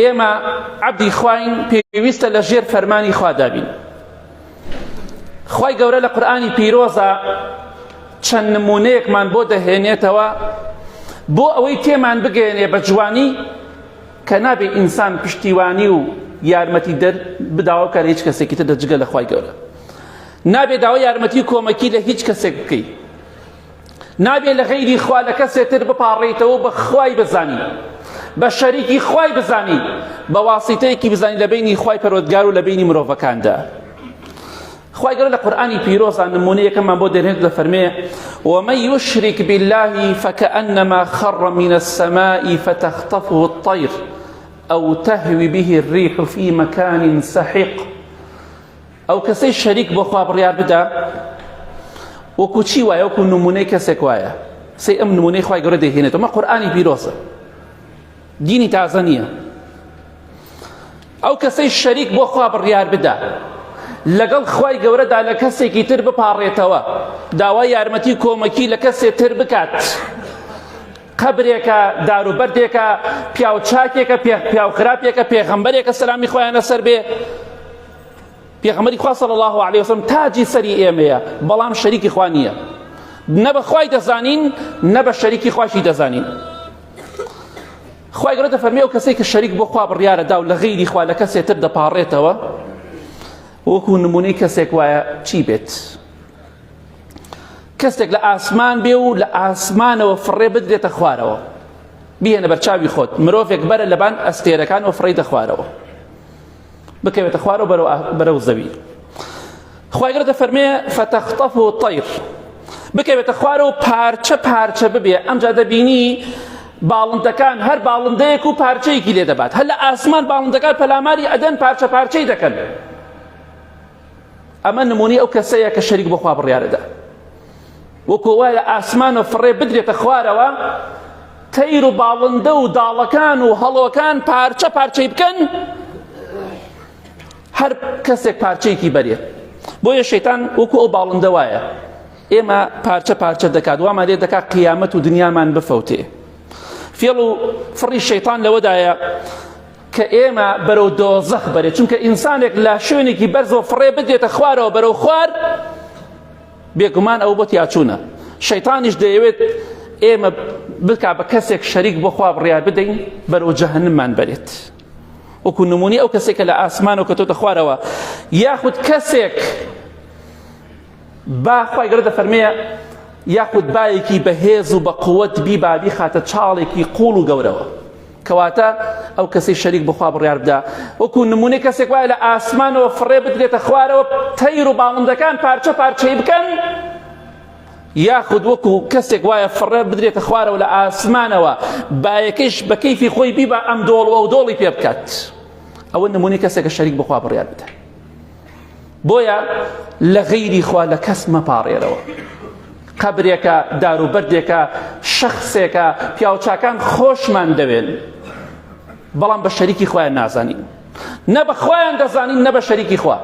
ئێمە عەبدی خواین پێویستە لە ژێر فەرمانی خوادا بین خوای گەورە لە قورئانی پیرۆزە چەند نمونەیەکمان بۆ دەهێنێتەوە بۆ ئەوەی تێمان بگەێنێ بە جوانی کە نابێ ئینسان پشتیوانی و یارمەتی دەر بداوە کار هیچ کەسێکی تر دەجگە لە خوای گەورە نابێ داوا یارمەتی و کۆمەکی لە هیچ کەسێک بکەیت نابێ لە غەیری خوا لە کەسێ تر بپاڕێیتەوە بە خوای بزانی بە شەریکی خوای بزانی بە واسیتەیەکی بزانی لە بینی خوای پەروەردگار و لە بینی مرۆڤەکاندا خوای گەورە لە قورئانی پیرۆزا نمونە یەکەممان بۆ دەرهێنێت دەفەرمێ ومن يشرك بالله فكأنما خر من السماء فتخطفه الطير أو تهوي به الريح في مكان سحيق ئەو کەسەی شەریک بۆ خوا بڕیار بدا وەکو چی وایە وەکو نمونەی کەسێک وایە سەی ئەم نمونەی خوای گەورە دەیهێنێتەوە مە قورئانی پیرۆزە دینی تازە نییە ئەو کەسەی شەریک بۆ خوا بڕیار بدا لەگەڵ خوای گەورەدا لە کەسێکی تر بپاڕێتەوە داوای یارمەتی کۆمەکی لە کەسێ تر بکات قەبرێکە دار و بەردێکە پیاو چاکێکە پیاو خراپێکە پێغەمبەرێکە سەلامی خۆیان لەسەر بێ پێغەمبەری خوا صلی الله علیه وسلم تاجی سەری ئێمەیە بەڵام شەریکی خوا نییە نە بە خوای دەزانین نە بە شەریکی خواشی دەزانین خوای گەورە دەفەرمێ ئەو کەسێک کە شەریک بۆ خوا بڕیارە دا و لە غەیری خوا لە کەسێ تر دەپاڕێتەوە وەکو نمونەی کەسێک وایە چی بێت کەسێک لە ئاسمان بێ و لە ئاسمانەوە فڕێ بدرێتە خوارەوە بیهێنە بەرچاوی خۆت مرۆڤێک بەرە لەبان ئەستێرەکان و فڕێیتە خوارەوە بکەوێتە خوارەوە بەرەو زەوی خوای گەورە دەفەرمێ فتخطفه الطير بکەوێتە خوارەوە پارچە پارچە ببێ ئەمجا دەبینی باڵندەکان هەر باڵندەیەک و پارچەیەکی لێ دەبات هەر لە ئاسمان باڵندەکان پەلاماری ئەدەن پارچە پارچەی دەکەن ئەمە نمونەی ئەو کەسەیە کە شەریک بۆ خوا بڕیارەدا وەکو وای لە ئاسمانەوە فڕێ بدرێتە خوارەوە تەیر و باڵندە و داڵەکان و هەڵۆکان پارچە پارچەی بکەن هەر کەسێک پارچەیەکی بەرێ بۆیە شەیتان وەکو ئەو باڵندە وایە ئێمە پارچە پارچە دەکات وامان لێ دەکات قیامەت و دنیامان بفەوتێ فێڵ و فڕی شەیتان لەوەدایە کە ئێمە بەرەو دۆزەخ بەرێت چونکە ئینسانێک لە شوێنێکی بەرزەوە فڕێ بدرێتە خوارەوە بەرەو خوار بێگومان ئەو بۆ تیاچوونە شەیتانیش دەیەوێت ئێمە بکا بە کەسێک شەریک بۆ خوا بڕیار بدەین بەرەو جەهەنممان بەرێت وەکو نمونی ئەو کەسێک کە لە ئاسمانەوە کەوتۆتە خوارەوە یاخود کەسێک با خوای گەورە دەفەرمێ یاخود بایەکی بەهێز و بە قووەت بیبا بیخاتە چاڵێکی قوڵ و گەورەوە کەواتە ئەو کەسەی شەریک بخوا بڕیار بدا وەکو نمونەی کەسێک وایە لە ئاسمانەوە فڕێ بدرێتە خوارەوە تەیر و باڵندەکان پارچە پارچەی بکەن یاخود وەکو کەسێک وایە فڕێ بدرێتە خوارەوە لە ئاسمانەوە بایەکەیش بە کەیفی خۆی بیبا ئەم دۆڵ و ئەو دۆڵی پێ بکات ئەوە نمونەی کەسێکە شەریک بخوا بڕیار بدە بۆیە لە غەیری خوا لە کەس مەپاڕێرەوە قەبرێکە دار و بەردێکە شەخسێکە پیاوچاکان خۆشمان دەوێن بەڵام بە شەریکی خۆیان نازانین نە بە خۆیان دەزانین نە بە شەریکی خوا.